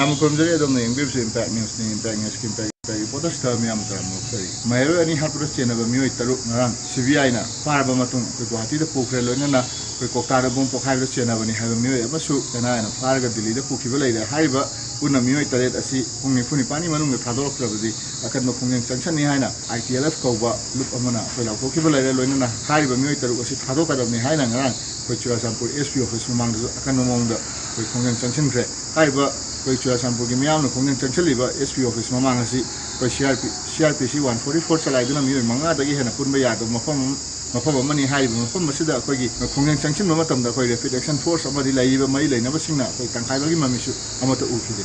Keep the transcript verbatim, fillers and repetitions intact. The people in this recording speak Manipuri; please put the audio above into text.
ꯌꯥꯝꯅ ꯈꯨꯔꯨꯝꯖꯔꯤ꯫ ꯑꯗꯣꯝꯅ ꯌꯦꯡꯕꯤꯔꯤꯕꯁꯤ Impact Newsꯅꯤ꯫ Impact Newsꯀꯤ Impact Impact reporterꯁꯇ ꯃꯤꯌꯥꯝ ꯇꯔꯥꯝꯅ ꯑꯣꯛꯆꯔꯤ꯫ ꯃꯍꯩꯔꯣꯏ ꯑꯅꯤ ꯍꯥꯠꯄꯗ ꯆꯦꯟꯅꯕ ꯃꯤꯑꯣꯏ ꯇꯔꯨꯛ ꯉꯔꯥꯡ CBIꯅ ꯐꯥꯔꯕ ꯃꯇꯨꯡ ꯑꯩꯈꯣꯏ ꯒꯨꯋꯥꯍꯥꯇꯤꯗ ꯄꯨꯈ꯭ꯔꯦ꯫ ꯂꯣꯏꯅꯅ ꯑꯩꯈꯣꯏ ꯀꯣꯛꯇꯥꯗ ꯕꯣꯝ ꯄꯣꯈꯥꯏꯕꯗ ꯆꯦꯟꯅꯕꯅꯤ ꯍꯥꯏꯕ ꯃꯤꯑꯣꯏ ꯑꯃꯁꯨ ꯆꯦꯟꯅꯥꯏꯅ ꯐꯥꯔꯒ ꯗꯤꯜꯂꯤꯗ ꯄꯨꯈꯤꯕ ꯂꯩꯔꯦ꯫ ꯍꯥꯏꯔꯤꯕ ꯄꯨꯟꯅ ꯃꯤꯑꯣꯏ ꯇꯔꯦꯠ ꯑꯁꯤ ꯄꯨꯡ ꯅꯤꯐꯨ ꯅꯤꯄꯥꯜꯒꯤ ꯃꯅꯨꯡꯗ ꯊꯥꯗꯣꯔꯛꯇ꯭ꯔꯕꯗꯤ ꯑꯀꯟꯕ ꯈꯣꯡꯖꯪ ꯆꯪꯁꯤꯟꯅꯤ ꯍꯥꯏꯅ ITLF ꯀꯧꯕ ꯂꯨꯞ ꯑꯃꯅ ꯑꯩꯈꯣꯏ ꯂꯥꯎꯊꯣꯛꯈꯤꯕ ꯂꯩꯔꯦ꯫ ꯂꯣꯏꯅꯅ ꯍꯥꯏꯔꯤꯕ ꯃꯤꯑꯣꯏ ꯇꯔꯨꯛ ꯑꯁꯤ ꯊꯥꯗꯣꯛꯀꯗꯕꯅꯤ ꯍꯥꯏꯅ ꯉꯔꯥꯡ ꯑꯩꯈꯣꯏ ꯆꯨꯔꯥꯆꯥꯟꯄꯨꯔ SP office ꯃꯃꯥꯡꯗꯁꯨ ꯑꯀꯟꯕ ꯃꯑꯣꯡꯗ ꯑꯩꯈꯣꯏ ꯈꯣꯡꯖꯪ ꯆꯪꯁꯤꯟꯈ꯭ꯔꯦ꯫ ꯍꯥꯏꯔꯤꯕ ꯑꯩꯈꯣꯏ ꯆꯨꯔꯥꯆꯥꯟꯄꯨꯔꯒꯤ ꯃꯤꯌꯥꯝꯅ ꯈꯣꯡꯖꯪ ꯆꯪꯁꯤꯜꯂꯤꯕ SP office ꯃꯃꯥꯡ ꯑꯁꯤ ꯑꯩꯈꯣꯏ CRP, CRPC one forty four ꯆꯂꯥꯏꯗꯨꯅ ꯃꯤꯑꯣꯏ ꯃꯉꯥꯗꯒꯤ ꯍꯦꯟꯅ ꯄꯨꯟꯕ ꯌꯥꯗꯕ ꯃꯐꯝ ꯑꯃ, ꯃꯐꯝ ꯑꯃꯅꯤ꯫ ꯍꯥꯏꯔꯤꯕ ꯃꯐꯝ ꯑꯁꯤꯗ ꯑꯩꯈꯣꯏꯒꯤ ꯈꯣꯡꯖꯪ ꯆꯪꯁꯤꯟꯕ ꯃꯇꯝꯗ ꯑꯩꯈꯣꯏ rapid action force ꯑꯃꯗꯤ ꯂꯩꯔꯤꯕ ꯃꯔꯤ ꯂꯩꯅꯕꯁꯤꯡꯅ ꯑꯩꯈꯣꯏ ꯇꯪꯈꯥꯏ ꯑꯃꯒꯤ ꯃꯃꯤꯁꯨ ꯑꯃꯠꯇ ꯎꯈꯤꯗꯦ꯫